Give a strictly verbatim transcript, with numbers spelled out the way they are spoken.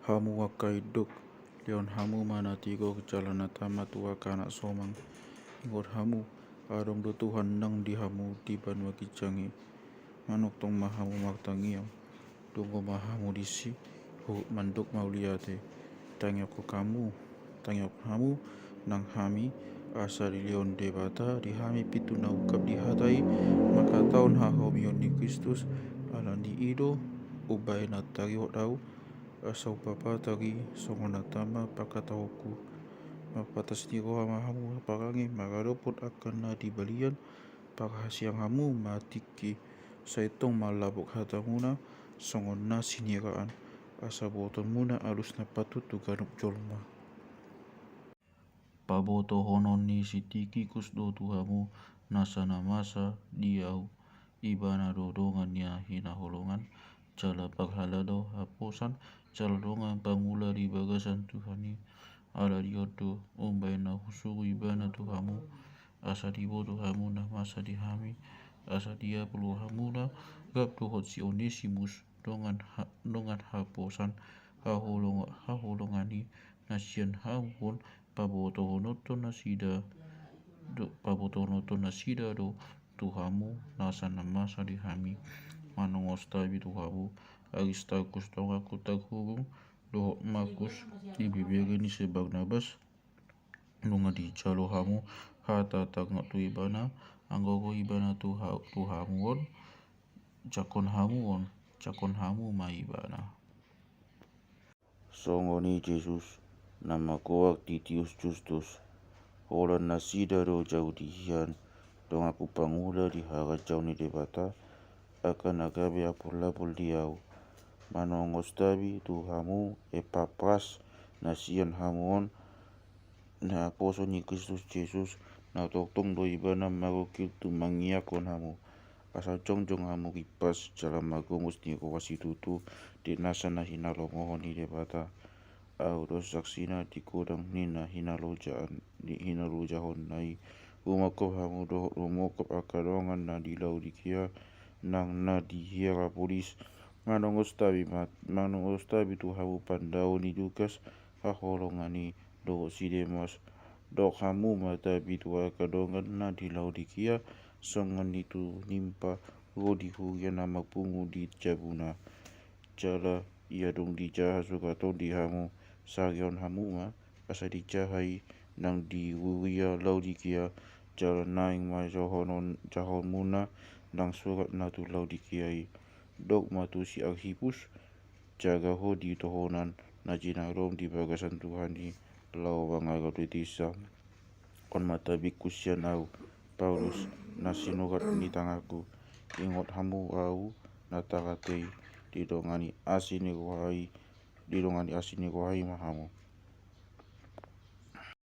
Hamu angka induk, lehon hamu ma na tigor jala na tama tu angka anak somang. Ingot hamu, adong do Tuhan nang di hamu di banua ginjang i. Manongtong ma hamu martangiang, dungo ma hamu disi, huhut mandok mauliate. Tangianghon hamu, tangianghon hamu nang hami, asa dilehon Debata di hami pintu na ungkap di hata i, mangkatahon hahomion ni Kristus. Ala ni i do umbahen na tarihot ahu, asa umpama tagi songon na tama pangkatahonku. Marpatas ni roha ma hamu haparange maradophon angka na di balian, parhasiangan hamu ma tingki, sai tong ma labok hatamuna songon na siniraan, asa botoonmuna alus na patut tu ganup jolma. Pabotohonon ni si Tikikus do tu hamu nasa na masa di ahu. Ibana do dongan ni hinaholongan, jala parhalado haposan, jala dongan pangula di bagasan Tuhan i. Ala ni on do umbahen na husuru ibana tu hamu, asa diboto hamu na masa di hami, asa diapul hamuna, rap dohot si Onesimus, dongan ha-, dongan haposan, haholong-, haholongan i, na sian hamu on, pabotohonon do nasida do, pabotohonon do nasida do tu hamu nasa na masa di hami. Manongos tabi tu hamu Aristarkus donganku tarhurung, dohot Markus, ibebere ni si Barnabas. Nunga dijalo hamu hata tangkas tu ibana, anggo ro ibana tu ha-, tu hamu on, jangkon hamu on, jangkon hamu ma ibana. Songon i Jesus, na margoar Titius Justus, holan nasida do jabu di hian, donganku pangula di harajaon ni Debata, angka na gabe apul-apul di ahu. Manongos tabi tu hamu Epapras, na sian hamu on, na naposo ni Kristus Jesus, na tongtong do ibana marungkil tumangihon hamu, asa jongjong hamu rimpas jala margomus ni roha situtu di nasa na hinalomohon ni Debata. Ahu do saksina di godang ni na hinalojaan, di hinalojahonna i. Rumongkop hamu dohot rumongkop angka dongan na di Laodikia nang na di Hierapolis. Manongos tabi ma-, manongos tabi tu hamu pandao ni Lukas, haholongan i, dohot si Demas. Dok hamu ma tabi tu angka dongan na di Laodikia, songon i tu Nimpa, ro di huria na marpungu di jabuna. Jala ia dung dijaha surat on di hamu, sarihon hamu ma, asa dijaha i nang di huria Laodikia, jala naeng ma jahaon, jahaonmuna nang surat na tu Laodikia i. Dok ma tu si Arhipus, jaga ho di tohonan na jinaromon di bagasan Tuhan i, laho mangaradoti disa. On ma tabingku sian ahu, Paulus, na sinurat ni tanganku. Ingot hamu ahu na tarate i, didongani asi ni roha i, didongani asi ni roha i ma hamu.